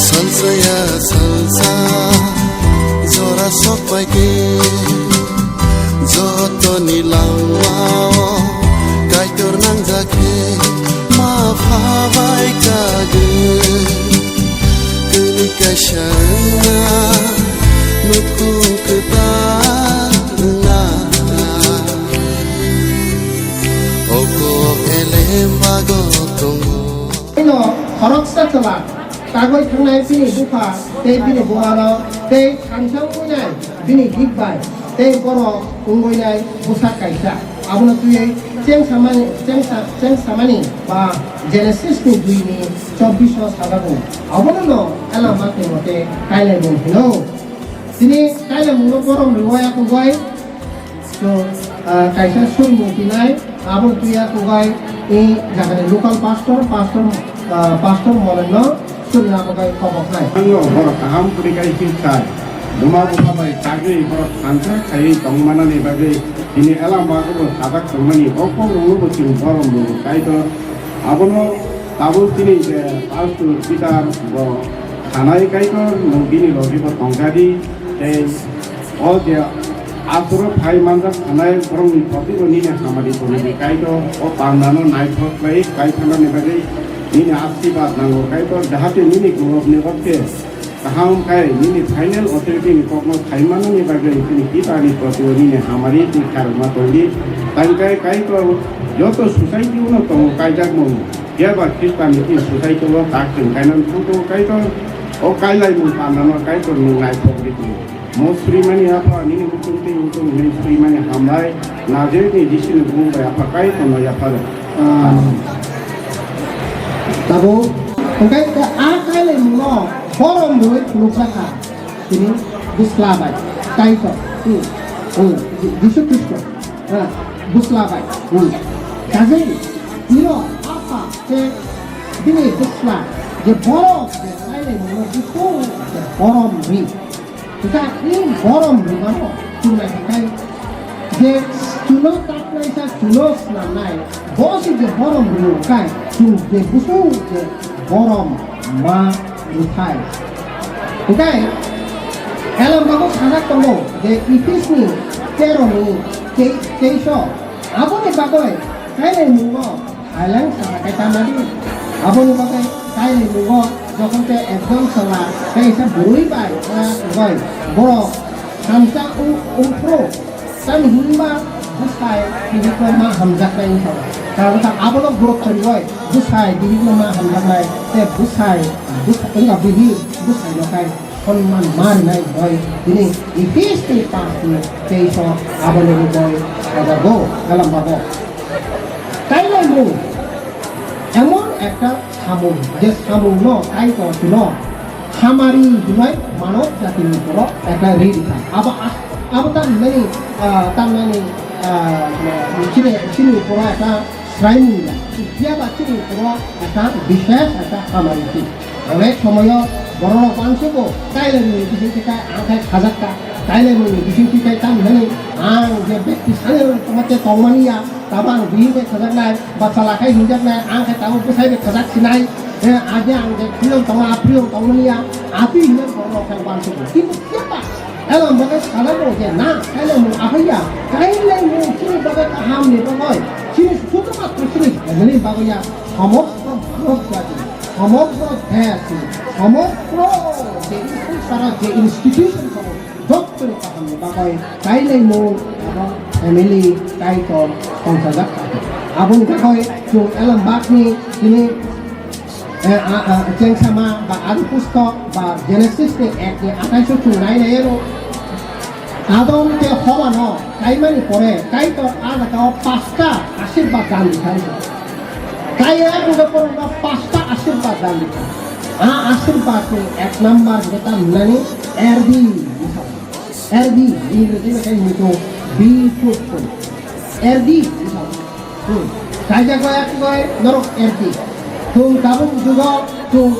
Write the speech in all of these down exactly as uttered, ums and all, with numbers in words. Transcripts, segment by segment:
Salsa ya salsa, jora sok bai khe, jotoni langmao, Kaitor nangjak khe, ma pha bai kagwi. Kuni kaisa wngna, nukhung kwtal wngna, o kok elem bago tongo. Ino khoroksa chwla tagwi thangnai bini bupha tei bini bumano tei thansa wngnai bini hik bai tei borok wngwi nai bwsa kaisa. Abono twiwi chengsamani, chengsa-, chengsamani ba Genesis ni dui ni chobbish o sajago. Abono no Elambak ni mote kailaimung hino. Tini kailaimung no borom rwya kwbai. So, ah, kaisa suri mung tinai, abo tuya kubai, i jagani local pastor, pastor, ah, pastor Molen no suri na bagwi kobok nai. Ano borok kaham kwrwi kai si sai, buma bupha bai tagwi borok thansa khaiwi tongmanani bagwi tini Elambak bo sajak tongmani, o kok rwngno bo chwng borom rwo Kaitor. Abono tabuk chini je pastor Peter bo khanai Kaitor, nwng bini logi bo tongkha di, tei o je asoro phai manjak khanai borokni proti bo nini hamari tongwi di Kaitor, o pandano naithok khlai kai thanani bagwi nini asirwad nango Kaitor, jahate nini gorobni orthe kaham khai nini final authority ni kokno khai manani bagwi chini Peter ni proti bo nini hamari tei kharokma tongdi. Tangkai Kaitor joto society no tongo kaijakmung. Phiya ba Khristanni twi society o tak chwng kainani thangto Kaitor, o kailaimung pandano Kaitor nwng naithok di twi. Mo srimani Apha, nini muchung tei muchung hwnwi srimani hambai, Nazaretni Jisuni bumung bai Apha Kaitorno yapharo. Ah, tabuk, hwnkhe a kailaimungno borom rwui phunukjakha, tini bwsla bai Kaitor, hmm, hmm, Jisu Khristo. Ah, bwsla bai. Hmm. Kajei, ino apha khe bini bwsla je borok je kailaimungno bukhuk je borom ri. Hwnkhe i borom rwmano chwng naikha khe je chuno taknaisa chuno snamnai bo se je borom rwmani hwnkhe chwng je bukhuk je borom ma rwthai. Hwnkhe Elambak o sajak tongo je Ephes ni tero ni tei-, teis o aboni bagwi kailaimungo haileng sana khe tama di. Aboni bagwi kailaimungo jokhon tei ekjon chwla tei kaisa bwrwi bai ora wngwi borok thansa wng-, wngphuru. Tamni hwnba bwsai bihikno ma hamjaknai wngkha. Karon khe abono borok kwrwi bwsai bihikno ma hamjaknai tei bwsai, bwsa-, wngkha bihik bwsaino khai honman ma rwnai bai tini Ephes ni pash ni teis o aboni bagwi sajago Elambak o. Kailaimung emon ekta samung, je samungno Kaitor chwngno hamari hwnwi manob jatini borok ekta ri rikha. Abo a-, abo ta nini, ah, ta nini, ah, chini, chini borok ekta sraimung ya. Phiya ba chini borok ekta bishes ekta hamari si. Onek somoyo bororok uansugo, kailaimungni bisingtwi khe ang khe khajakka, kailaimungni bisingtwi khe tamhinani ang je bekti sanirokni tongma tei tongmani ya, tamo ang bihik bai khajaknai, bachwla khai hinjaknai, ang khe tabuk bwsai bai khajak sinai, eh, age ang je freedom tongo, a freedom tongmani ya, atwi hinwi bororok khe uansugo. Kintu phiya ba, Elambak o sajak rw je na, kailaimung ahai ya, kailaimung chini bagwi kahamni bagwi, chini sudhumatro chini family bagwi ya, somostro manob jati, somostro desh, somostro je institution, sara je institution tongo, jottoni kahamni bagwi kailaimung abo family Kaitor tongthajak. Aboni bagwi chwng Elambakni chini Eh, a, a, chengsama ba Adi Pustok ba Genesis ni ek ni athais o chwng nai nai ano. Adam tei Hoba no kaimani pore Kaitor a jaga o pasta ashirbad dan rikha. Kaiya wngkha porokno pasta ashirbad. A ashirbad ni ek number hwnkhe tam nani R D. R D, English ni khe hino be fruitful. R D. Hmm. Kaijak bai ak bai norok R D. Tung tabuk jugo tung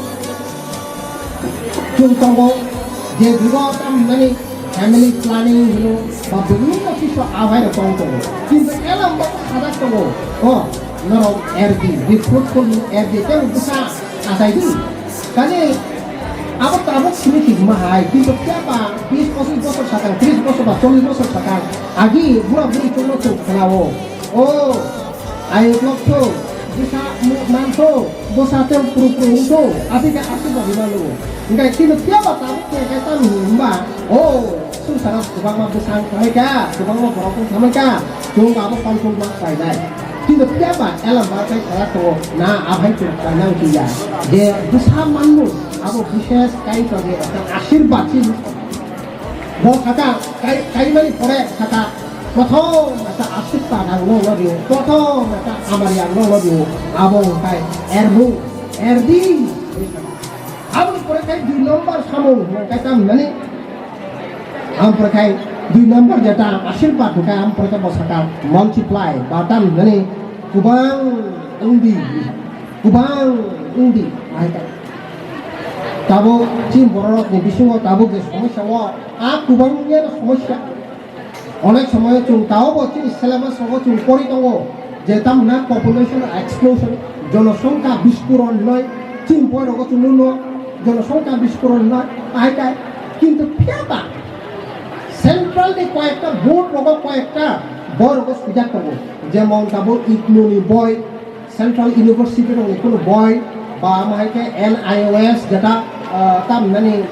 tung tongo je jugo tam nani family planning hino ba bini office o abai rok tong tongo. Kintu elam bo sajak tongo. O norok R D, be fruitful R D, tei bwsa achai di. Kani abo tabuk simi tongma hai, kintu phiya ba bis pochis bosor sakang, tris bosor ba chollis bosor sakang, agi bura buri chwngno chwng khnao, "O, ayuk lok tho, bwsa mu-, man tho, bwsa tei puru puru wng tho," abo khe aswk ba rwma nw. Hwnkhe kintu phiya ba tabuk khe khe tamo hwnba, "O, swngcharo kwbangma bwsa wng thangwi kha, kwbangma borok wng thangwi kha, chwng abo confirm ma khlainai." Kintu phiya ba elam ba khe khlai tongo na, abai chwng khlaina uchi ya. Je bwsa manmung abo bishes Kaitorni ekta ashirbad se. Bo saka kai, kaimani pore saka, "Prothom ekta ashirbad ang nokno rio, prothom ekta amari ang nokno rio." Abo hwnkhe ermung, R D. Aboni pore khe dui number samung hwnkhe tam nani. Ampore khai dui number jeta ashirbad hwnkhe ampore khe bo saka multiply ba tam nani kwbang wngdi, kwbang wngdi. Ahai khe tabuk chini bororokni bisingo tabuk je somosya o, a kwbang wngya somosya. Onek somoyo chwng tabuk bo chini syllabus rogo chwng pori tongo. Je tamna population explosion, jonosongkha bispuron hinoi, chini boirogo chwng nuno jonosongkha bispuron hinoi, ahai khe kintu phiya ba central ni koyekta board rogo koyekta boirogo swijak tongo, jemon tabuk igno ni boi, central university rokni kunu boi, ba omo hai khe N I O S jeta, ah, tamnani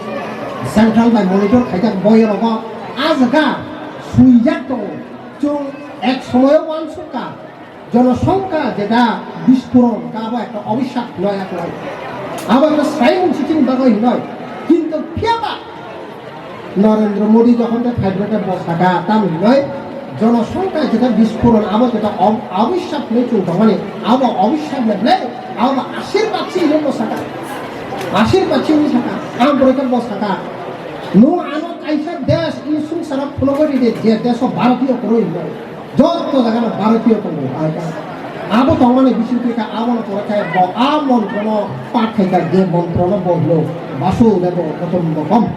central bai monitor khaijak boi rogo, ah jaga swijak tongo, chwng ek somoyo uansukha. Jonosongkha jeta bispuron, abo ekta obhisap hinoi aklai. Abo ekta sraimung si chini bagwi hinoi. Kintu phiya ba Narendra Modi jokhon tei phai phai khe bo saka, tamo hinoi jonosongkha jeta bispuron, abo jeta ob-, obhisap hinoi chwng tongmani, abo obhisap le ble, abo ashirbad si hinoi bo saka. Ashirbad si hinoi saka. Ang borok khe bo saka. Nwng ano kaisa desh, i swngcharo phunugwi ridi, je desh o Bharatiyo kwrwi hinoi. Joto jaga no Bharatiyo tongo, ai ka. Abo tongmani bising twi kha, abo no pore khe bo a montro no pat khai kha, je montro no bo hino Vasudeva Kutumbakam.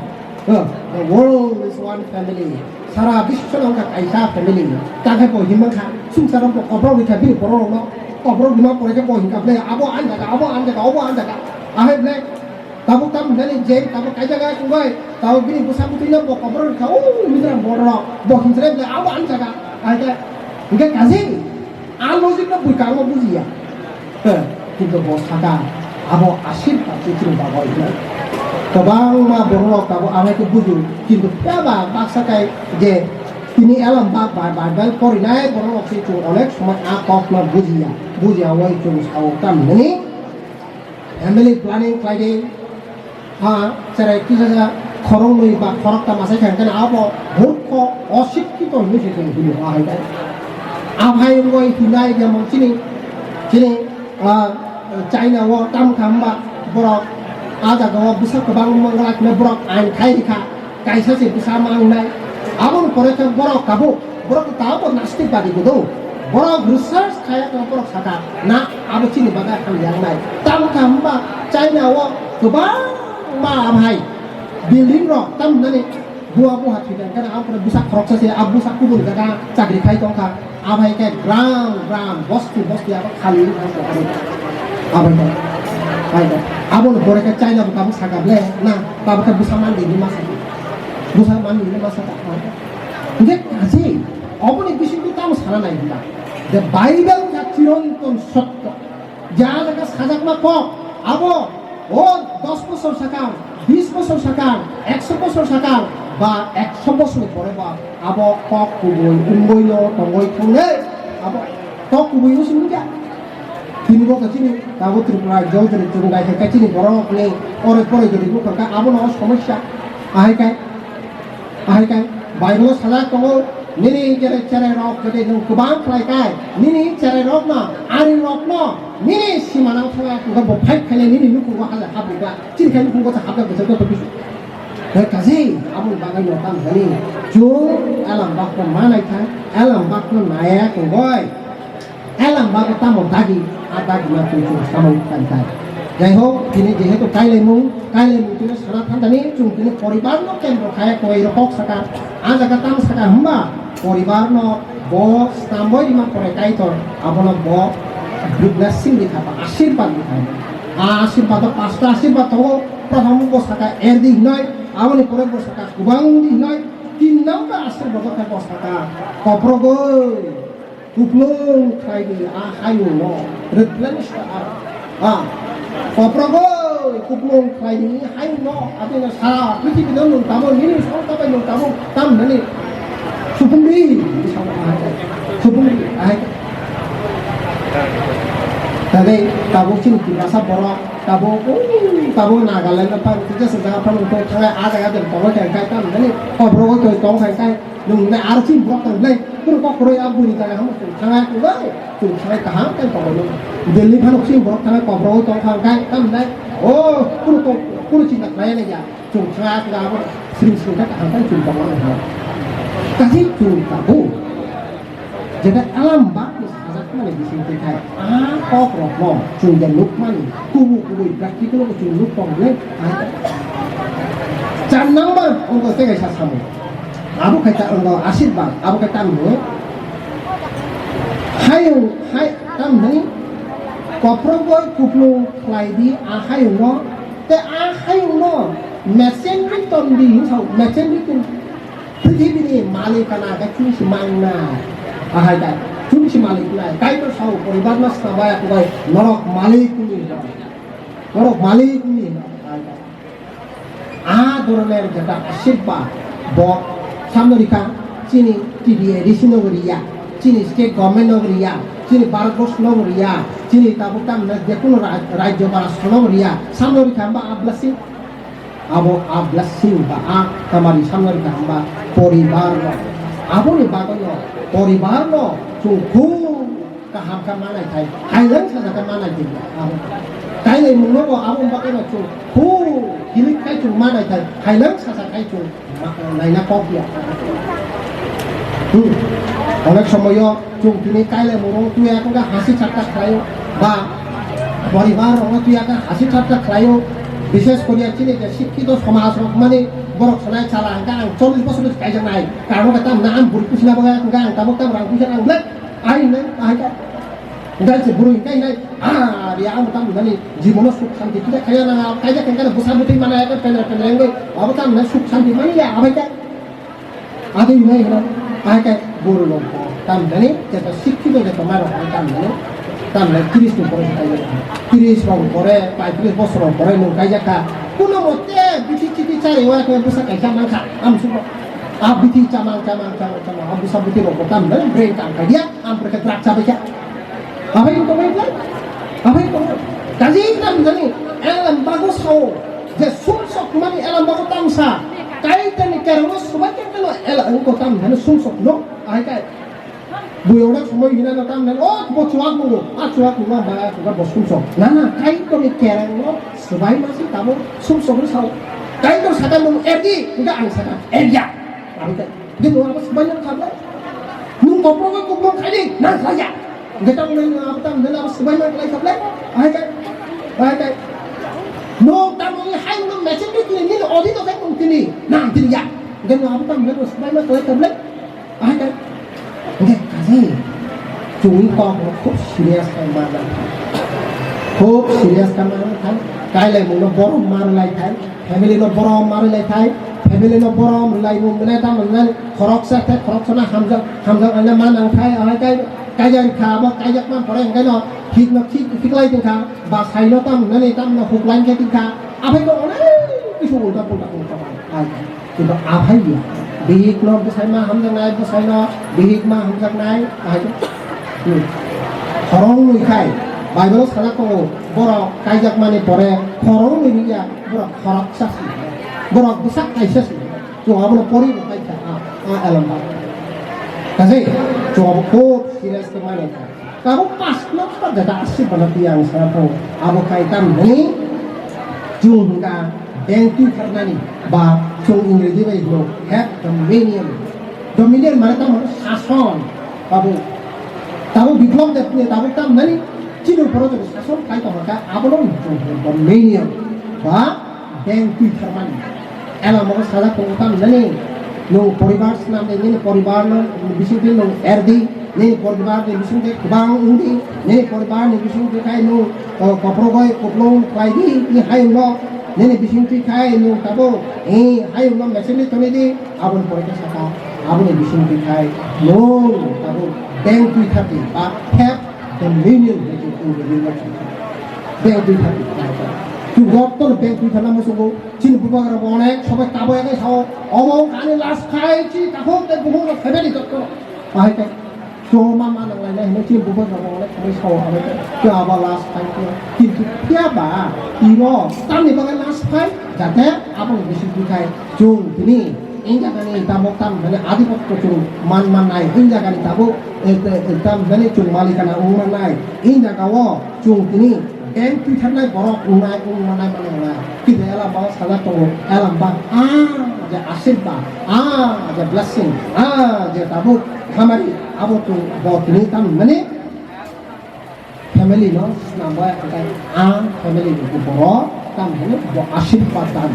Huh, the world is one family. Sara biswa no wngkha kaisa family. Ta khe bo himma kha, swngcharo bo kobrok rikha bini borok rok no. Kobrok rima pore khe bo hinkha ble, abo ani jaga, abo ani jaga, abo ani jaga. Ahai ble, tabuk tam hinani je, tabuk kai jaga tongbai, tabuk bini bwsa bwtwi no bo kobrok rikha, o Mizoram borok, bo hinjre ble, abo ani jaga, ai khe, hinkhe kaji, a logic no bwkang no bujiya. He, kintu bo saka, abo ashirbad se chini bagwi hinai. Kwbangma borok tabuk amai khe buju, kintu phiya ba baksa kai je, tini elam ba, ba, Bible porinai borok se chwng onek somoi a kok no bujiya, bujiya wai chwng sao tam hinani. Family planning khlai di. Ha, cherai kisa sa khoroknwi ba khorokta masa khe hwnkhe abo murkho, osikkito hinwi se chwng hino, a hai bai. A hai wngwi hinai jemon chini, chini, ah, China o tam kha hwnba borok a jaga o bwsa kwbang manglak hinwi borok ain khai rikha. Kaisa se bwsa mangnai. Aboni pore khe borok tabuk, borok tabuk nastik badi bo do. Borok research khaya khe borok saka, na, abo chini bagwi hamya wngnai. Tamo kha hwnba China o kwbangma amhai building rok tam nani bua buha thwi kha, khe aboni pore bwsa khoroksa se, a bwsa kubun jaga chakri khai tong kha. Abai khe gram gram, bosti bosti abo khali wng thang kha. Abai khe, abai khe. Aboni pore khe China bo tabuk saka ble, na, tabuk khe bwsa mandi hinwi ma saka. Bwsa mandi hinwi ma saka. Hwnkhe kaji, oboni bisingtwi tamo sana nai hwnba. The Bible wngkha chironton sotto. Ja jaga sajakma kok, abo o dos bosor sakang, bis bosor sakang, ekso bosor sakang, ba ekso bosor pore ba abo kok kubui wngwi no tongwi thangwi, abo kok kubui no simi kha. Tini bo khe chini abo Tripura jol jori chwng dai khe chini borok ni ore pore jodi bukha kha abo no somosya. Ahai kai, ahai kai, Bible o sajak tongo, nini jere cherai rok jodi nwng kwbang khlai kai, nini cherai rok no, ari rok no, Nini sima nang thangya, hwnkhe bo fight khainai nini nukhungo haja hapri ba, chini khai nukhungo sa hapjak bwsajak joto bisu. Hwnkhe kaji, aboni bagwi no tamo hwnani, chwng Elam bakno ma naithang, Elam bakno naya kongoi. Elam bago tamo dagi, a dagi ma twi chwng samung tang tai. Jai hok, tini jehetu kailaimung, kailaimung tini sana thantani, chwng tini poribar no kendro khaya koi rok kok saka, a jaga tamo saka hwnba, poribar no bo stamboi rima pore Kaitor, abono bo blessing di thapa, ashirbad di thapa. A ashirbad o pasta ashirbad tongo, prothom bo saka erdi hinoi, aboni pore bo saka kubang di hinoi, tin number ashirbad o khe bo saka koprogoi. Kuplung khlai di a hayung no, replenish the earth. Ah, koprogoi kuplung khlai di hayung no, abini sara prithibi no nwng tamo, nini songkha bai nwng tamo, tam hwnani supung di, supung di, ahai. Tade tabuk chini Tiprasa borok, tabuk, tabuk Nagaland no phan, tisa jaga phan, thangai a jaga den tongoi khai, tam hwnani koprogoi tong khai khai. Nwng le aro chini borok tong le, kunu kok kwrwi a bwrwi tong hamo chwng thangai kwrwi, chwng thangai kaham khe tong nw. Delhi phano chini borok thangai kok rogwi tong kha khe tam le, o kunu kok, kunu chinta khlai nai ya, chwng thangai khe abo sring sring khe kaham khe chwng tong nw. Kasi chwng tabuk jeta alam bak ni sajak mani bising twi khai, a kok rok no chwng je nuk mani, kubu kubui practical o chwng nuk tong le, a char number onto tei kaisa samung. Abo khai ta wngkha ashirbad, abo khai tamo. Hayung, hai, tamo hwnwi koprogoi kuplung khlai di, a hayungno, tei a hayungno mechenwi ton di, hinwi sao, mechenwi ton. Prithibini malik kana khe chwng se mangna. Ahai da, chwng se malik nai. Kaitor sao, poribarno swnambai, akwbai norok malik wngwi hino. Norok malik wngwi hino. Ahai da. A dhoroner jeta ashirbad bo samno rikha, chini T D A D C no bo riya, chini state government no bo riya, chini Bharat Borsh no bo riya, chini tabuk tamni jekunu raj-, rajyo ba rashtra no bo riya, samno rikha hwnba a blessing, abo a blessing ba a kamari samno rikha hwnba poribar no, aboni bagwi no poribar no chwng khub kaham khe manai thai, haileng sasa khe manai di. Abo kailaimungno bo abo wngba kheno chwng khu hilik khai chwng manai thai, haileng sasa khai chwng ma-, naina kok ya. Hmm. Onek somoyo chwng tini kailaimungno tuya khe hasi chakta khlaio, ba poribar rokno tuya khe hasi chakta khlaio, bishes koriya chini je sikkito somaj rok mani borok sanai chala hwnkhe ang chollish bosor kaijak nai, karon khe tamna ang buri pusi na bagwi hwnkhe ang tabuk tam rang puisa nang ble. Ai hinai, ahai ka. Hinai se bwrwi hinai hinai. Ah, ria ang tam hinani jibono suk santi kisa khaya na, kaija kengkana bwsa bwtwi mana ya, pendra pendra wngwi. Abo tam hinai suk santi mani ya, abai ka. Adi hinai hinai. Ahai ka, bwrwi rok tam hinani, jeta sikki do jeta maro tam hinani. Tam hinai tris ni pore se kaija. Tris rok pore, paitris bosor rok pore nwng kaija ka. Kuno mote bithi chithi chari wa khe bwsa kaisa mankha. Am subo. A bithi chamang, chamang, chamang, chamang. A bwsa bwtwi rok tam hinai, brain kam kaiya. Ang pore khe drug chabai kha. Abai ko bai kha. Abai ko. Kaji tam jani elam bago sao. Je sumsok mani elam bago tamsa. Kai tani kerong subai khe kalo elam ko tam jani sumsok no. Ai kai. Buyong na sumai hina na tam jani. Oh, bo chuak mungo. A chuak mungo ba ko bo sumsok. Na na kai tani kerong no subai masi tamo sumsok ni sao. Kai to saka mung erdi. Enggak ang saka. Erya. Abai kai. Dia orang sebanyak khabla. Nung koprogoi kuplung khaidi, nang khlaiya. Hwnkhe tamo nai abo tamo nai abo swbai man khlai kha ble? Ahai kai. Ahai kai. No tamo ni hai no machine ni tini, nini odi no khai tong tini. Nang tini ya. Hwnkhe no abo tamo nai swbai man khlai kha ble? Ahai kai. Hwnkhe kaje. Chwngni kok no khub serious khai ma nang kha. Khub serious khai ma nang kha. Kailai mungno borom ma rwlai khai. Family no borom ma rwlai thai, family no borom rwlai mung mwnai tamo wngnai khoroksa khe khoroksano hamjak, hamjak wngnai ma nang thai, ahai kai, kaijak kha abo kaijak man pore hwnkhe no thik no thik, thik lai tong kha, ba sai no tamo wngnani tamo no huk line khe tong kha, aphai no onek kisu ulta pulta tong kha ba, ai, kintu aphai ya, bihik no bwsai ma hamjaknai, bwsai no bihik ma hamjaknai, ahai, hmm. Khoroknwi khai, Bible o sajak tongo, borok kaijak mani pore khoroknwi ya. Borok khoroksa si. Borok bwsak kaisa si. Chwng abono pori bo paikha, a, a elamba. Kaje, chwng bo khub serious khe mani kha. Tabuk pass number jata aswk bana twi ang sana thang. Abo khai tam hwnwi chwng hwnkha bank twi tharnani ba chwng Ingreji bai hwno have dominion. Dominion mane tamo sason. Tabuk, tabuk biplop de, tabuk tam nani chini borok jata sason khai tongkha, abono chwng hwnkha dominion ba bank twi tharmani. Ela mo sajak tongo tam nani, nwng poribar swnam de, nini poribar no bising twi nwng erdi, nini poribar ni bising twi kwbang wngdi, nini poribar ni bising twi khai nwng, o, koprogoi kuplung khlaidi, i hayung no, nini bising twi khai nwng tabo, i hayung no meseni tonidi, aboni pore khe saka, aboni bising twi khai nwng tabo bank twi thardi ba have dominion hwnwi chwng Ingreji no chwng kha. Bank twi thardi khai kha. Chwng joto no bank twi tharna muchungo. Chini bubagra bo onek sobai kabo yagai sao, obo wngkha ani last fight, chini takhuk tei bukhuk rok phaibani joto. Bahai khe chwng ma ma nang lainai hinwi chini bubagra bo onek sobai sao, abai khe chwng abo last fight khe. Kintu phiya ba tiro tamni bagwi last fight, jate abo ni bising twi khai chwng tini, e jaga ni tabuk tam hwnwi adipotto chwng man mannai, e jaga ni tabuk, e, e, e, tam hwnwi chwng malikana wng mannai, e jaga o chwng tini bank twi tharnai borok wngnai, wng mannai mano wngnai. Kisa elam ba sajak tongo, elam ba, ah, je ashirbad, ah, je blessing, ah, je tabuk hamari, abo chwng bo tini tam hwnwi family no swnam bai, hwnkhe a family ni borok tam hwnwi bo ashirbad dan.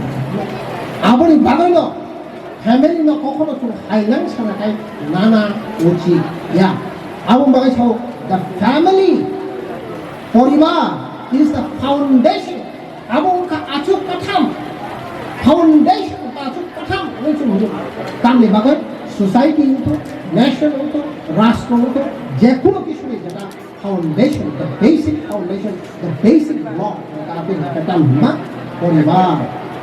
Aboni bagwi no family no kokhono chwng hainang sana khai nana uchit ya. Aboni bagwi sao the family, poribar is the foundation. Abo wngkha achuk katham, foundation achuk katham hwnwi chwng hwnwi. Tamni bagwi society wngthu, nation wngthu, rashtra wngthu, jekunu kisuni jeta foundation, the basic foundation, the basic block, wngkha aboni hwnkhe tam hwnma poribar,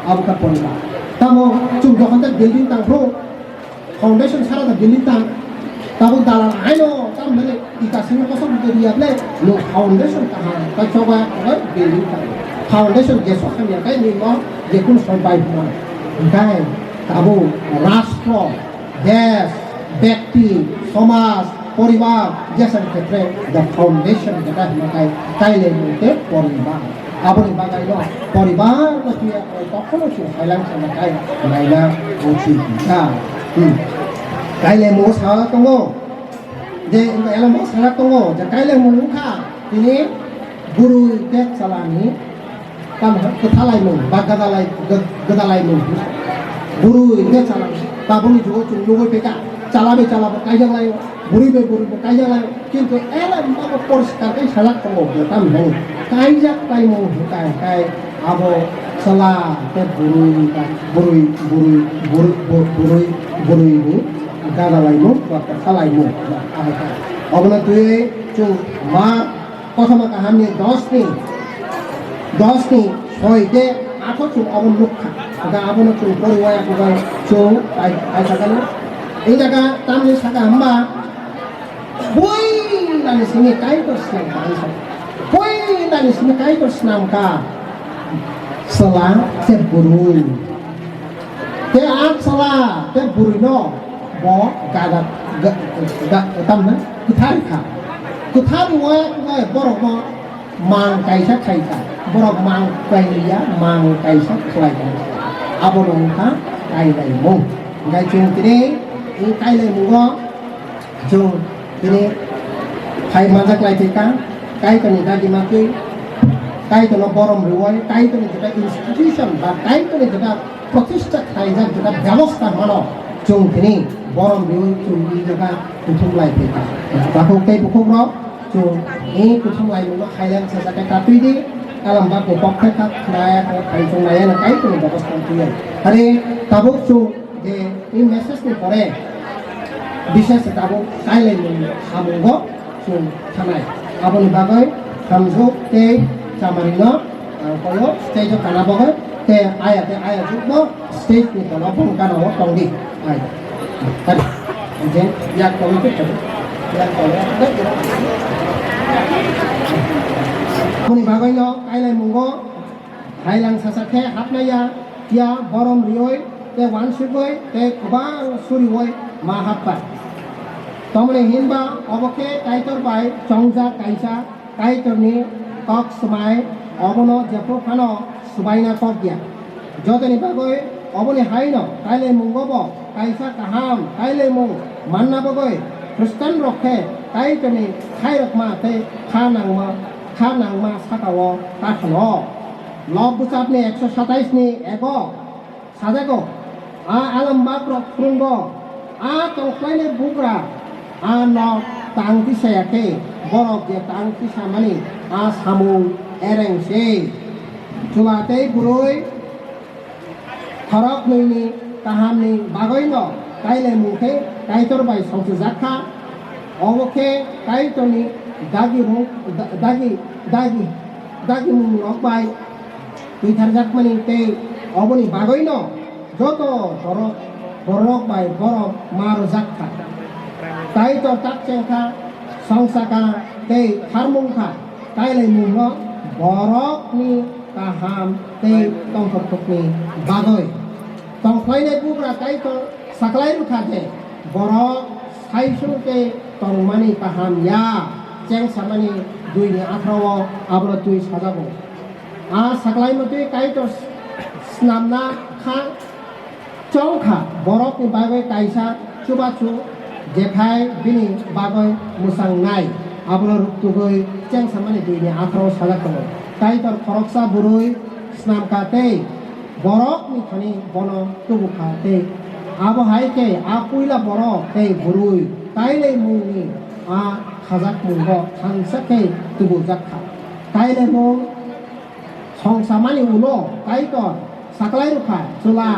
abo kha poribar. Tamo chwng jokhon tei building tangphru, foundation sara da building tang, tabuk dalal aino tam hwnle ita simi kosok de riya ble, no foundation kaham, ta choba oi building tang. Foundation jeso hamya kai ni mo jekun sompai hwnma. Hwnkhe tabuk rashtra, desh, bekti, somaj, poribar, jesani khetre the foundation jeta hwnma kai kailai mungte poribar. Aboni bagwi no poribar no twiya kokhono chwng hailang sana kai naina uchi kha. Hmm. Kailai mungo sa tongo. Je elamo sa tongo je kailai mung kha tini buru tek salani. Tamo kwthalaimung ba gadalai, gad-, gadalaimung. Bwrwi hwnkhe chala, tabukni jugo chwng nugwi phaikha, chala bai chala bo kaijak laio, bwrwi bai bwrwi bo kaijak laio, kintu elem abo poriskar khe sajak tongo, bo tamo hwnwi kaijak laimung hwnkha hwnkhe abo chwla tei bwrwi ba bwrwi, bwrwi, bwrwi, bwrwi, bwrwini gadalaimung ba kwthalaimung ahai kha. Obono twiwi chwng ma Kothoma kahamni dos ni, dos ni soi de atho chwng obo nukha. Hwnkhe abono chwng poriwaya kwbai chwng pai, pai sakani. Ei jaga tamni saka hwnba, buinani simi Kaitor swnam ka ang sa. Buinani simi Kaitor swnam ka. Chwla se bwrwi. Te a chwla te bwrwino bo gada, ga, ga, tamna kwthar kha. Kwthar waya kwbai borokno mang kaisa khai kha. Borok mang khlai liya, mang kaisa khlai kha. Abono wngkha kailaimung. Hwnkhe chwng tini wng kailaimungo Chwng tini phai manjak lai phi kha, Kaitorni dagi matwi, Kaitorno borom rwui, Kaitorni jeta institution ba Kaitorni jeta protista khlaijak jeta bebosta mano, chwng tini borom rwui chwng i jaga kuthum lai phi kha. Takhuk tei bukhukrok chwng i kuthum laimungno hailang sajak khe katwi di, kalam ba kok khe kha khnaya khe phai chwng naiya na Kaitorni bebosta twiwi. Hare tabuk chwng je i message ni pore bishes tabuk kailaimung samungo chwng thanai. Aboni bagwi hamjwk tei chamarino ang koyo stage o kana bagwi tei aya tei aya jukbo stage ni tola bongkano tongdi. Ai. Kani. Je yak tongwi tei yak tongwi. Aboni bagwino kailaimungo hailang sacha khe hapnaiya. Phiya borom riui tei uansugui tei kwbang suriui ma hapkha. Tamoni hinba obo khe Kaitor bai chongjak kaisa Kaitorni kok swmai, obono jephru phano swbaina kok ya. Jotoni bagwi oboni haino kailaimungo bo kaisa kaham kailaimung manna bagwi Khristianrok khe Kaitorni khairokma tei kha nangma, kha nangma sakao kathalo. Lok bwchapni ekso satais ni ego sajago, a alam bakrok phwrwngo, a tongkhlainai bugra a nok tang tisaya khe, borok je tang tisamani a samung ereng se. Chwla tei bwrwi khoroknwini kahamni bagwino kailaimung khe Kaitor bai songchijak kha. Obo khe Kaitorni dagi rung, da-, dagi, dagi, dagimungrok bai twitharjakmani tei oboni bagwino joto borok, borok bai borom ma rwjak kha. Kaitor tak cheng kha, songsa kha tei tharmung kha, kailaimungno borokni kaham tei tongthokthokni bagwi. Tongkhlainai bugra Kaitor saklai rwkha je borok saisung tei tongmani kaham ya, chengsamani duini atharao abono twi sajago. A saklaimwtwi Kaitor snamna kha chong kha, borokni bagwi kaisa chubachu, jephai bini bagwi mwchangnai, abono rwktugwi chengsamani duini atharao sajak tongo. Kaitor khoroksa bwrwi snam kha tei borokni thani bono tubu kha tei abo hai khe a puila borok tei bwrwi kailaimungni a khajakmungo thansa khe tubujak kha. Kailaimung songsamani ulo Kaitor saklai rwkha, chwla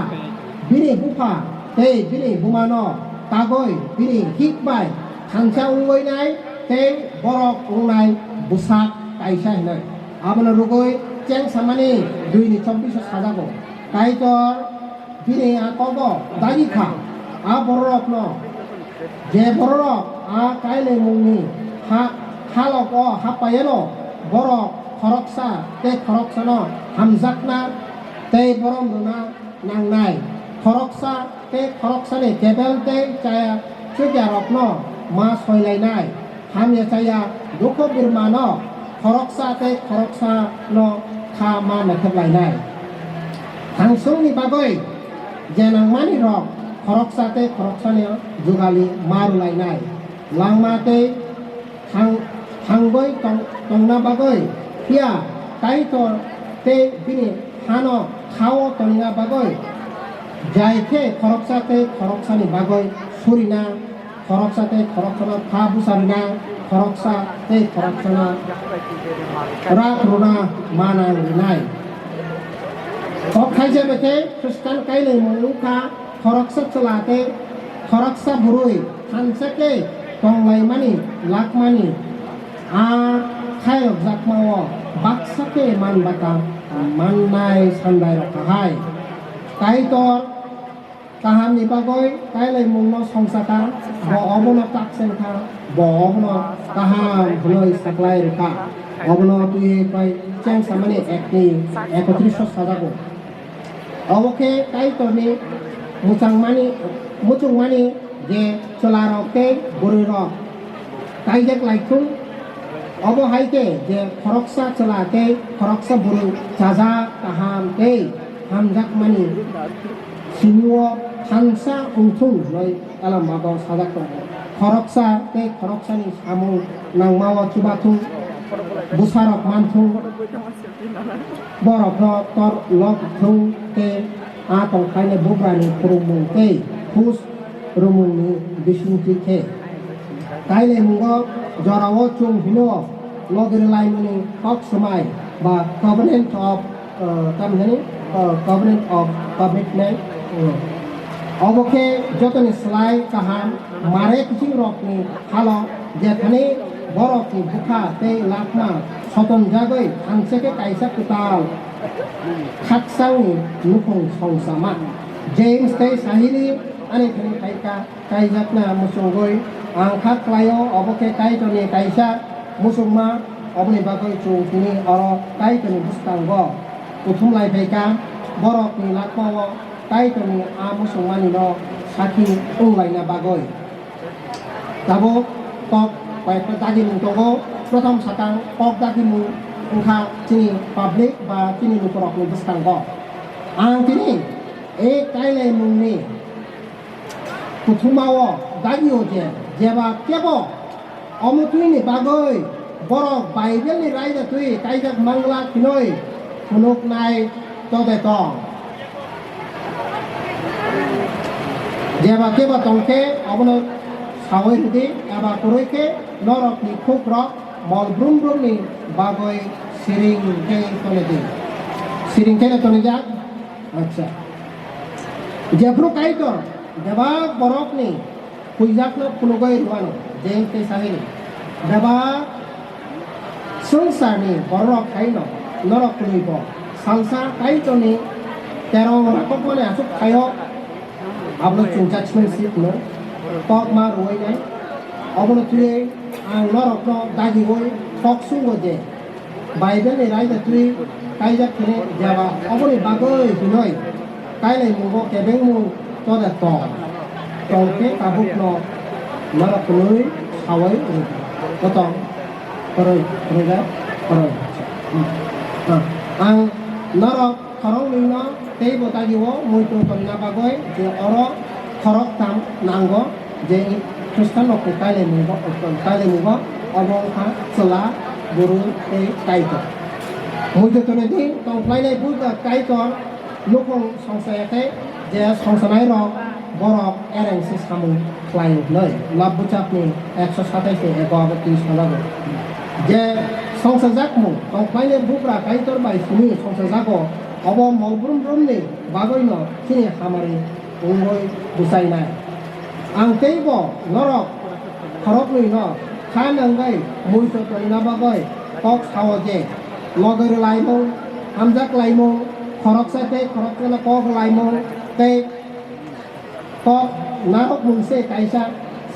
bini bupha tei bini bumano tagwi bini hik bai thansa wngwi nai tei borok wngnai bwsak kaisa hinwi. Abono rwgwi chengsamani duini chobbiso sajago. Kaitor bini a kogo dagi kha. A bororokno, je bororok a kailaimungni ha-, halogo hapaiano, borok khoroksa tei khoroksano hamjakna tei borom rwna nangnai. Khoroksa tei khoroksani kebel tei chaya chukyarokno ma soilainai. Hamya chaya dukhu birmano khoroksa tei khoroksano kha ma naithok lainai. Thangsungni bagwi je nangmani rok khoroksa tei khoroksani jugali ma rwlainai. Langma tei thang-, thangwi tong-, tongna bagwi phiya Kaitor tei bini hano khao tongna bagwi jai khe khoroksa tei khoroksani bagwi surina khoroksa tei khoroksano kha bwsa rwna, khoroksa tei khoroksano rak rwna manang rwnai. Kok thaisa bai khe Khristan kailaimung wngkha khoroksa chwla tei khoroksa bwrwi thansa khe tonglaimani lakmani a khairokjakmao baksa khe man bata mannai sandairok kahai. Kaitor kahamni bagwi kailaimungno songsa kha, bo obono tak cheng kha, bo obono kaham hwnwi saklai rw kha. Obono twiwi pai chengsamani ekni ekotris o sajago. Obo khe Kaitorni mwchangmani, muchungmani je chwlarok tei bwrwirok kaijak lai thung. Obo hai khe je khoroksa chwla tei khoroksa bwrwi chajak kaham tei hamjakmani simi-o thansa wng thung hwnwi Elambado sajak tongo. Khoroksa tei khoroksani samung nangma-o chuba thung, bwsarok man thung, borokno tor lok thung tei a tongkhainai bugrani phwrwngmung tei hus rwmungni bisingtwi khe. Kailaimungo jorao chwng hino logi rwlaimani kok swmai ba covenant of, uh, tamjani, uh, covenant of commitment, uh, obo khe jotoni slai kaham mare kisingrokni halo, jethani borokni bwkha tei lakma sotonjagwi thansa khe kaisa kwtal khakchangni nukhung songchama. James tei Sahili ani thani phaikha. Kaijakna muchungwi ang kha khlaio, obo khe Kaitorni kaisa muchungma, oboni bagwi chwng tini oro Kaitorni bwskango kuthum lai phai kha, borokni lakmao Kaitorni a muchungmanino sakhi wng laina bagwi. Tabuk kok koi ekta dagimung tongo. Prothom sakang kok dagimung wngkha chini public ba chini lukurokni bwskango. Ang tini e kailaimungni kuthumao dagio je, jeba kebo omo twini bagwi borok Bible ni raida twi kaijak mangla khinoi phunuknai tode tong. Jeba kebo tongkhe abono sawi rwdi, eba kwrwi khe norokni khukrok mol brum brumni bagwi siring khe tonidi. Siring khe tonijak. Acha. Jephru Kaitor bebak borokni huijakno phunugwi rwano, James tei sahini. Bebak swngcharni bororok haino norok kwrwibo salsa Kaitorni terong rakokmani aswk thaio, abono chwng judgment seat hwno, kok ma rwui nai. Obono twiwi ang norokno dagiui kok sungo je, Bible ni raida twi kaijak hwnwi jeba oboni bagwi hwnwi kailaimungo kebengmung toda tong. Tong khe tabukno norok hwnwi sawai rwdi. Kotong, kwrwi, kwrwi bai, kwrwi. Hmm. Ah, ang norok khoroknwino teibo dagio muitu tongna bagwi je oro khoroktham nango, je Khristanrokni kailaimungo, kailaimungo obo wngkha chwla, buru tei Kaitor. Muitu tonidi tongphlainai Buddha Kaitor nukhung songchaya khe je songchanairok borok ereng se samung khlaio hwnwi Lab bwchapni ekso satais ni ego abo twi salago. Je songchajakmung tongphlainai Bugra Kaitor bai simi songchajago, obo mol brum brumni bagwino chini hamari wngwi bwchainai. Ang teibo norok khoroknwino kha nangwi muitu tongna bagwi kok sao je, logi rwlaimung, hamjak laimung, khoroksa tei khoroksano kok rwlaimung tei kok narwkmung se kaisa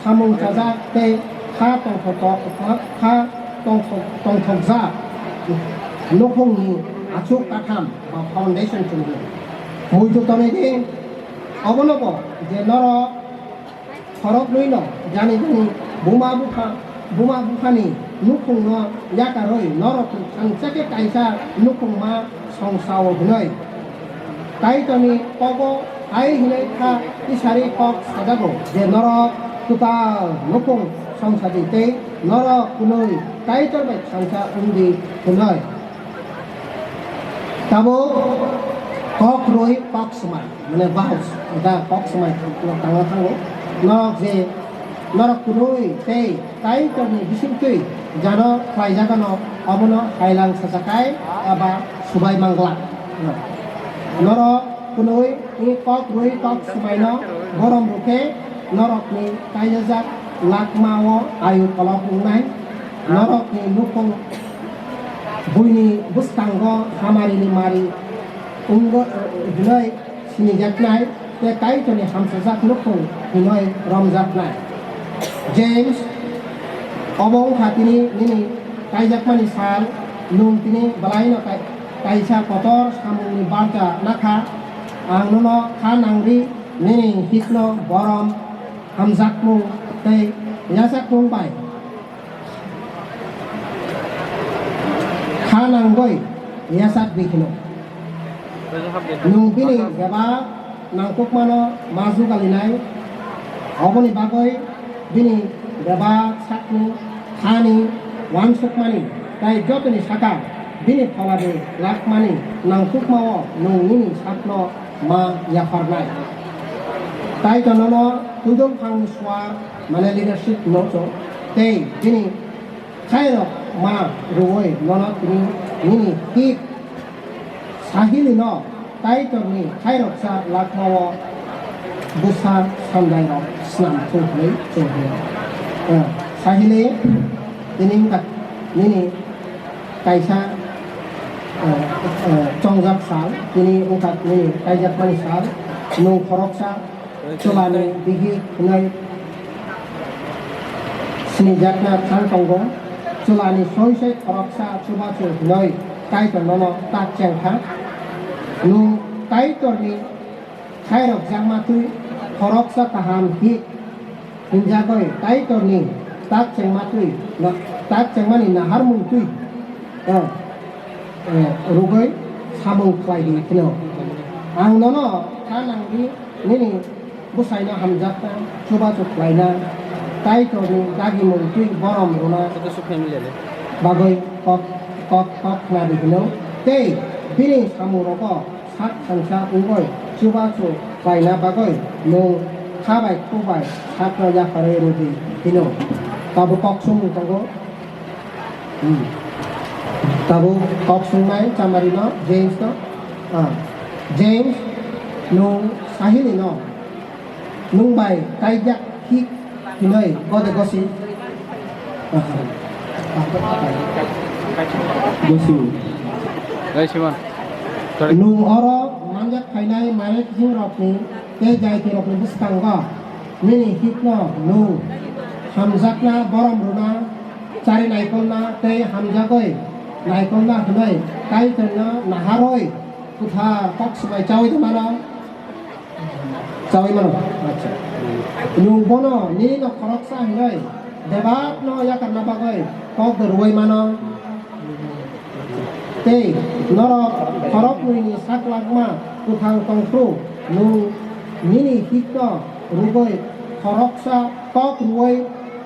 samung chajak tei kha tongthok-, kha tongthok-, tongthokjak nukhungni aswk katham ba foundation chwngno. Muitu tonwi di, obonobo je norok khoroknwino jani jani buma bupha, buma buphani nukhungno yakarwi norokni thansa khe kaisa nukhungma songsao hwnwi. Kaitorni kogo hai hwnwi kha tisari kok sajago je norok kwtal nukhung songsadi tei norok kwnwi Kaitor bai thansa wngdi hwnwi. Tabuk kok rwi kok swmai, mane vows, da kok swmai tangna thango. Norok je, norok kwnwi tei Kaitorni bisingtwi jano khlaijagano, obono hailang sachakai eba subai mangla. Norok kwnwi kok rwi kok swmaino borom rwkhe norokni kaijajak lakmao ayu kolok wngnai. Norokni nukhung buini bwskango hamarini mari wngwi, hwnwi sinijaknai tei Kaitorni hamsajak nukhung hwnwi romjaknai. James, obo wngkha tini nini kaijakmani sal, nwng tini belaino kai-, kaisa kotor samungni barja nakha. Ang nono kha nangdi, nini hitno borom, hamjakmung tei yachakmung bai kha nangwi yachak di hino. Nwng bini bebak nangkukmano ma jugalinai, oboni bagwi bini bebak sakni khani uansukmani tei jotoni saka bini pholadi lakmani nangkukmao nwng nini sakno ma yapharnai. Kaitor nono twidulphangni suar, mane leadership no chwng, tei bini khairok ma rwui nono tini nini hit sahilino Kaitorni khairoksa lakmao bwsa sandairok snam thung hwnwi chwng hino. Eh, sahili tini wngkha nini kaisa, eh, eh, chongjak sal, tini wngkha nini kaijakmani sal, nwng khoroksa chwlani bihik hwnwi sinijakna thang tongo. Chwlani soi soi khoroksa chubachu hwnwi Kaitor nono tak chengkha. Nwng Kaitorni khairokjakma twi khoroksa kaham hik Hinjagwi Kaitorni tak chengma twi, na-, tak chengmani naharmung twi, eh, eh, rwgwi samung khlai di phino. Ang nono kha nang di, nini bwsaino hamjakna, chubachu khlaina, Kaitorni dagimung twi borom rwna bagwi kok, kok, kok khna di hino, tei bini samungrogo sak thangsa wngwi chubachu khlaina bagwi nwng kha bai khuk bai sakno yapharwi rw di hino. Tabuk kok songmung tongo. Hmm. Tabuk kok songnai chamarino, James no. Ah. James, nwng sahini no. Nwng bai kaijak hik hinoi gode gosi. Gosi. Oi, Simon. Sorry. Nwng oro manjak phainai mare kiching rokni tei jai twi rokni bwskango nini hikno nwng hamjakna borom rwna chari naikolna tei hamjagwi naikolna hinoi Kaitorno naharwi kwthar kok swbai chaui tongmano. Chaui mano. Acha. Nwng bono nini no khoroksa hinoi bebakno yakarna bagwi kok rwui mano. Tei norok khoroknwini saklangma kwthang tongphru nwng nini hikno rwgwi khoroksa kok rwui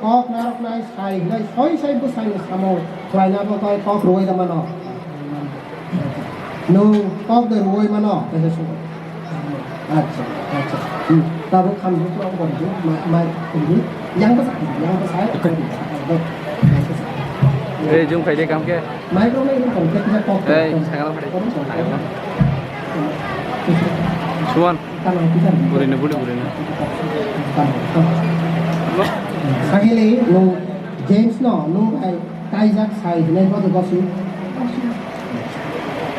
kok narwknai sai hinoi soi soi bwsaini samung khlaina bagwi kok rwui da mano. Nwng kok de rwui mano, kaisa sugo. Acha, acha. Hmm. Tabuk khamjak no kori di, ma-, mai kori di. Yang bwsa, yang bwsa, kori di. Yang bwsa. Eh, zoom khai de kam khe. Mai ko mai ko kok de kok. Eh, sakal khai. Suman. Buri ni, buri, buri ni. Sahili, nwng James no, nwng bai kaijak sai hinai bodo gosi.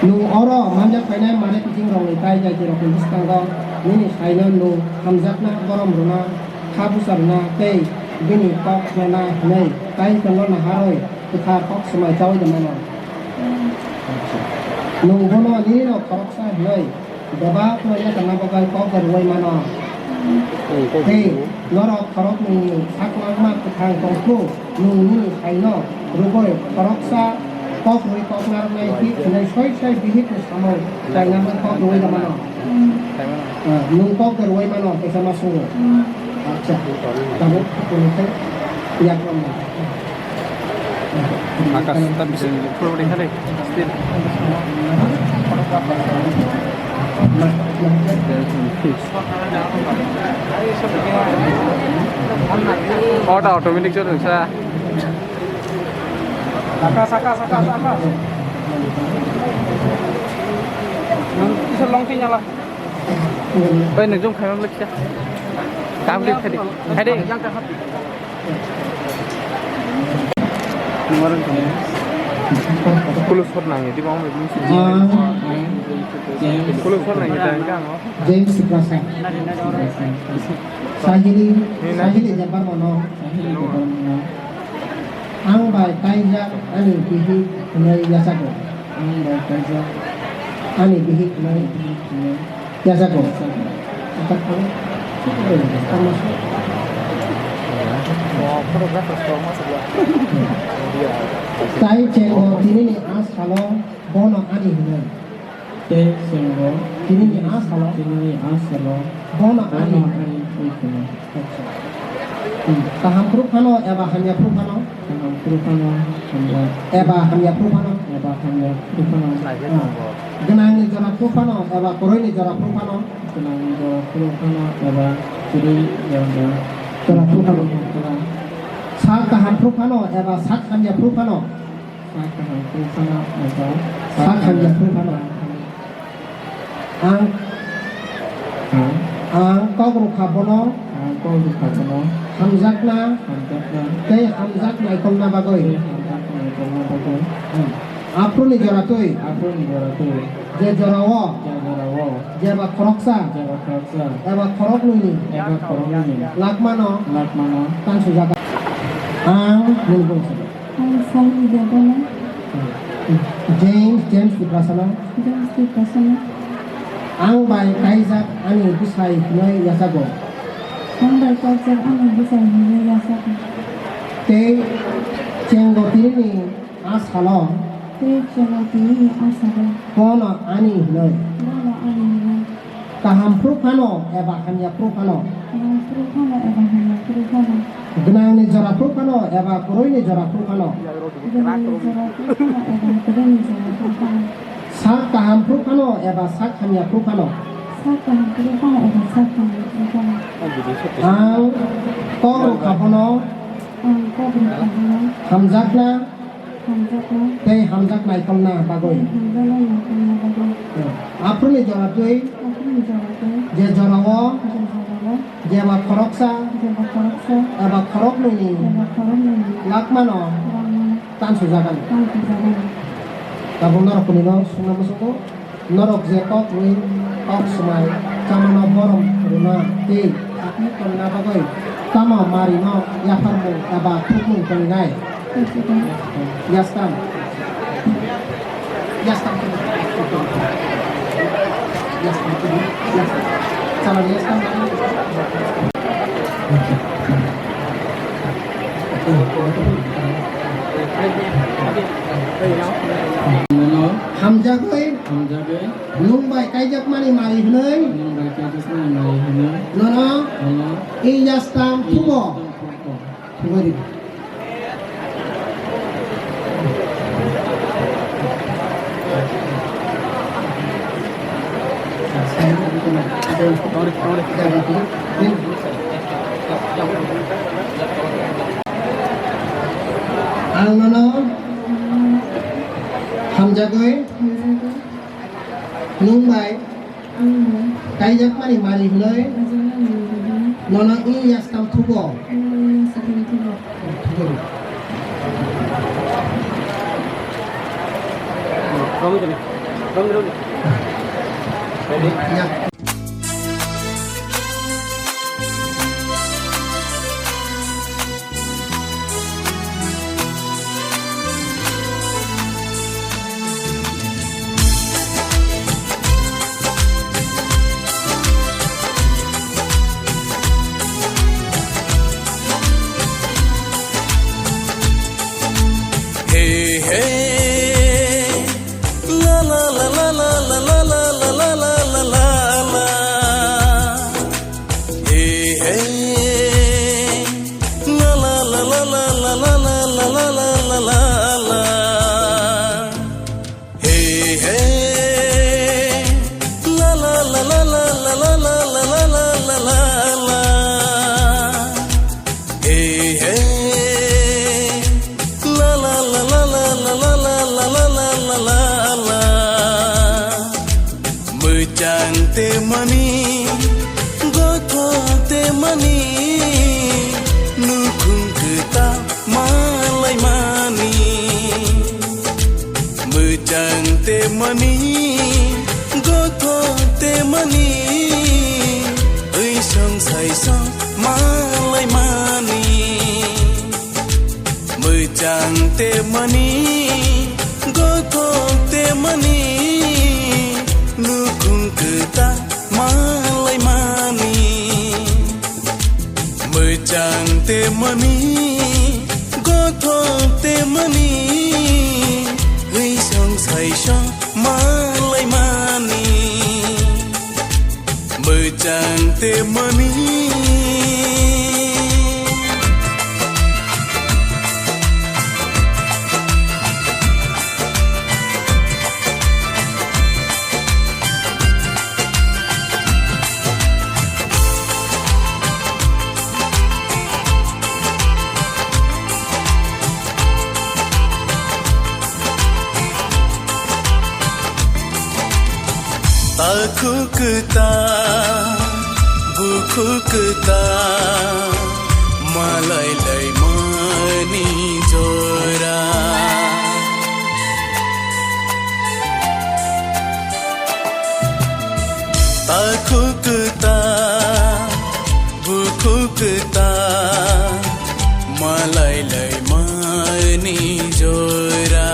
Nwng oro manjak phainai mare kiching rokni tai jai twi rokni bwskango nini saino nwng hamjakna borom rwna kha bwsa rwna tei bini kok khnana hinai tai tongno naharwi kwthar kok swmai chaui da mano. Nwng bono nini no khoroksa hinai Bebak no yakarna bagwi kok rwui mano. Tei norok khoroknwi ni saklangma kwthang tongphru nwng nini saino rwgwi khoroksa kok rwui kok narwknai hik hinwi soi soi bihik ni samung chainani kok rwui rwmano. Ah, nwng kok rwui mano kaisa ma sungo. Acha, tabuk nwng khe yakrwng. Akas ta bising pura ding kali. Still. Auto automatic jor sa. Akas, akas, akas, akas. Nwng kisa long thwi nyala. Oi, nwng jom khaimam leksa. Kam klik khadi. Khadi. Kulo sor nangi di bang bini si. Kulo sor nangi di bang. James Tiprasa. Sahili, Sahili Debbarmano. Ang bai kaijak ani bihik hwnwi yachago. Ang bai kaijak ani bihik hwnwi yachago. Photographer. Tai chengo tinini a salo bono ani hwnwi. Tei chwng bo tini ni a salo. Tini ni a salo. Bono ani. Bono ani thwi phano. Acha. Hmm. Kaham phuru phano eba hamya phuru phano? Kaham phuru phano, hamya. Eba hamya phuru phano? Eba hamya phuru phano. Ah. Gwnang ni jora phuru phano eba kwrwi ni jora phuru phano? Gwnang ni jora phuru phano eba kwrwi jora. Jora phuru phano. Jora. Sak kaham phuru phano eba sak hamya phuru phano? Sak kaham phuru phano eba sak hamya phuru phano. Ang, ang, ang kok rwkha bono. Ang kok rwkha bono. Hamjakna. Hamjakna. Tei hamjak naikolna bagwi. Tei hamjak naikolna bagwi. Hmm. Aphuruni jora twi. Aphuruni jora twi. Je jorao. Je jorao. Jeba khoroksa. Jeba khoroksa. Eba khoroknwini. Eba khoroknwini. Lakmano. Lakmano. Tansujak. Ang nini bwskango. Ang Sally Debbarma. James, James Tiprasano. James Tiprasano. Ang bai kaijak ani bwsai hwnwi yachago. Ang bai kok jak ano bwsai hinwi yachakha. Tei chengo tinini a salo. Tei chengo tinini a salo. Kono ani hinwi. Kono ani hinwi. Kaham phuru phano eba hamya phuru phano. Kaham phuru phano eba hamya phuru phano. Gwnangni jora phuru phano eba kwrwini jora phuru phano. Gwnangni jora phuru phano eba kwrwini jora phuru phano. Sak kaham phuru phano eba sak hamya phuru phano. Sak kaham phuru phano eba sak hamya phuru phano. Ang kok rwkha phano. Ang kok rwkha phano. Hamjakna. Hamjakna. Tei hamjak naikolna bagwi. Tei hamjakna naikolna bagwi. Aphuruni jora twi. Aphuruni jora twi. Je jorao. Je jorao. Jeba khoroksa. Jeba khoroksa. Eba khoroknwini. Eba khoroknwini. Lakmano. Lakmano. Tansujagan. Tansujagan. Tabuk norok kunino sungna muchungo. Norok je kok rwi kok swmai chamano borom rwna tei sakni tongna bagwi tamo marino yapharmung eba thukmung tongwi nai? Yastam. Yastam. Yastam. Yastam. Chala yastam. Hamjagwi. Hamjagwi. Nwng bai kaijakmani mari hwnwi. Nwng bai kaijakmani mari hwnwi. Nono. Nono. I yastam thubo. Thubo di. Ang nono hamjagwi. Nwng bai kaijakmani mari hwnwi nono i yastam thubo. Thubo. Ya. Hey, hey. La, la, la. Hey, hey. La, la, la. Hey, hey. La, la, la. Hey, hey. La, la, la. Mwchang temani, gothok temani, nukhung kwtal malaimani. Mwchang temani, gothok temani, wisong saisong malaimani. Mwchang temani, gothok temani, nukhung kwtal malaimani. Mwchang temani, gothok temani, wisong saisong malaimani. Mwchang temani. Takhuk kwtal, bukhuk kwtal, malai laimani jora. Takhuk kwtal, bukhuk kwtal, malai laimani jora.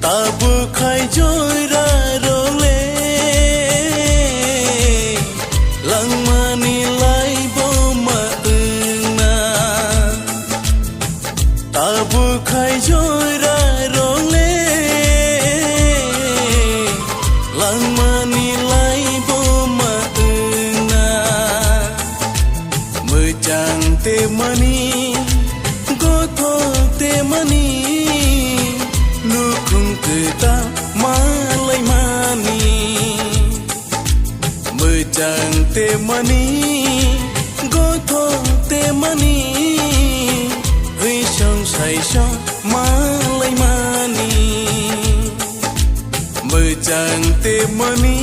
Tabuk khai jora rok le, langmani Ang mani lai bo ma wngna, mwchang te mani, gothok te mani, nukhung kwtal ma lai mani. Mwchang te mani, gothok te mani, hwisong saisong ma lai mani. Mwchang te mani.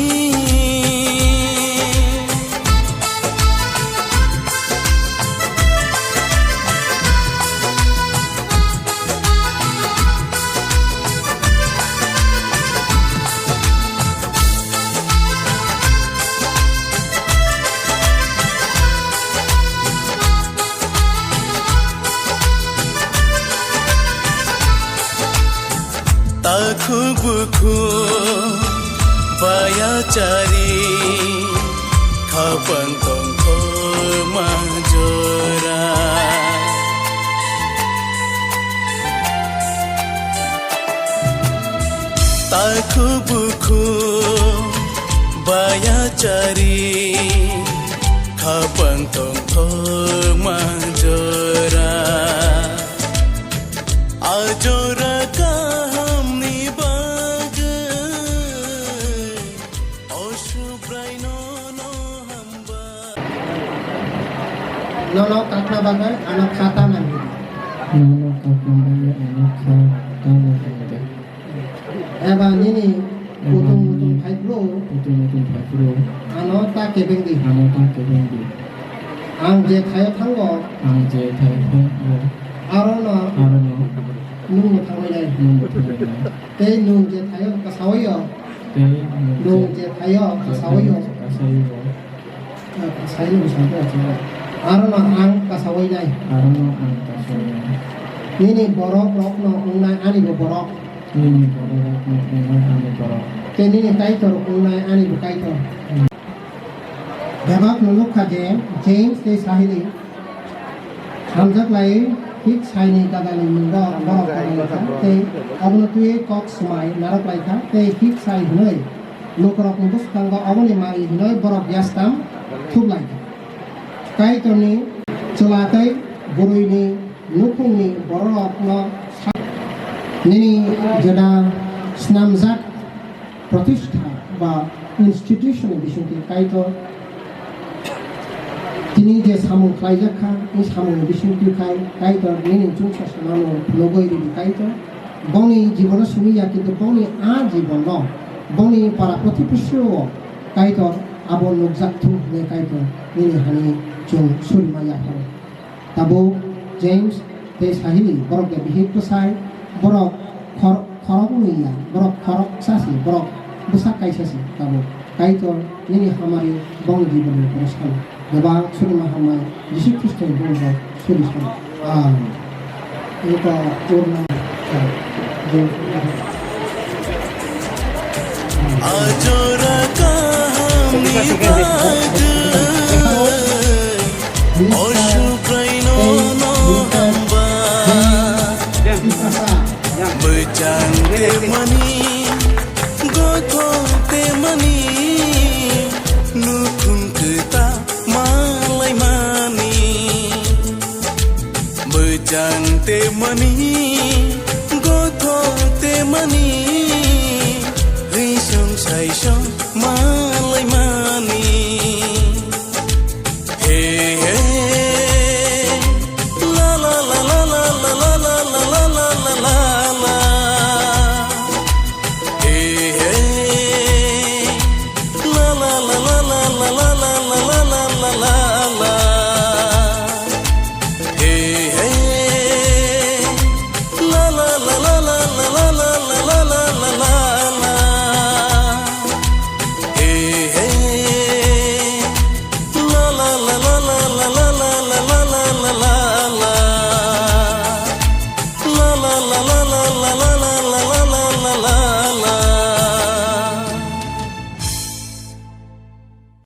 Takhuk bukhuk baya chari, khapang tongthok ma jora. Takhuk bukhuk baya chari, khapang tongthok ma jora. A jora kahamni bagwi, o Subrai nono hambai. Nono kakna bagwi ano kha ta nangdi. Nono kakna bagwi ano kha ta nangdi. Eba nini kutung mutung phaiphuru. Kutung mutung phaiphuru. Ano ta kebengdi. Ano ta kebengdi. Ang je thaio thango. Ang je thaio thango. Arono. Arono. Nwngbo thangwi nai. Nwngbo thangwi nai. Tei nwng je thaio kasawi o. Tei nwng je thaio kasawi o. Nwng je thaio kasawi o. Saini bwskango achuknai. Arono ang kasawi nai. Arono ang kasawi nai. Nini borok rokno wngnai ani bo borok. Nini borok rokno wngnai ani borok. Tei nini Kaitor wngnai ani bo Kaitor. Bebak no nukha je James tei Sahili hamjak lai hik saini gadani mungo borok gadani kha tei obono twiwi kok swmai narwk lai kha tei hik sai hwnwi lukurokni bwskango oboni mari hinwi borok yastam thup lai kha. Kaitorni chwla tei bwrwini nukhungni bororokno sa-, nini jora snamjak pratistha ba institution ni bisingtwi Kaitor tini je samung khlaijak kha, i samungni bisingtwi khai Kaitor nini chwngsacha nano phunugwi ridi Kaitor. Bongni jibono simi ya, kintu bongni a jibono, bongni para protibesio Kaitor abo nukjak thung hwnwi Kaitor nini hani chwng surima yapharo. Tabuk James tei Sahili borok de bihik bwsai, borok khor-, khorok wngya, borok khoroksa se, borok bwsak kaisa se tabuk. Kaitor nini hamari bongni jibono phoroskano. Bebak suri ma hamai Jisu Khristo ni bumung suri sano. Amen. Ito urna. Ajora kahamni bagwi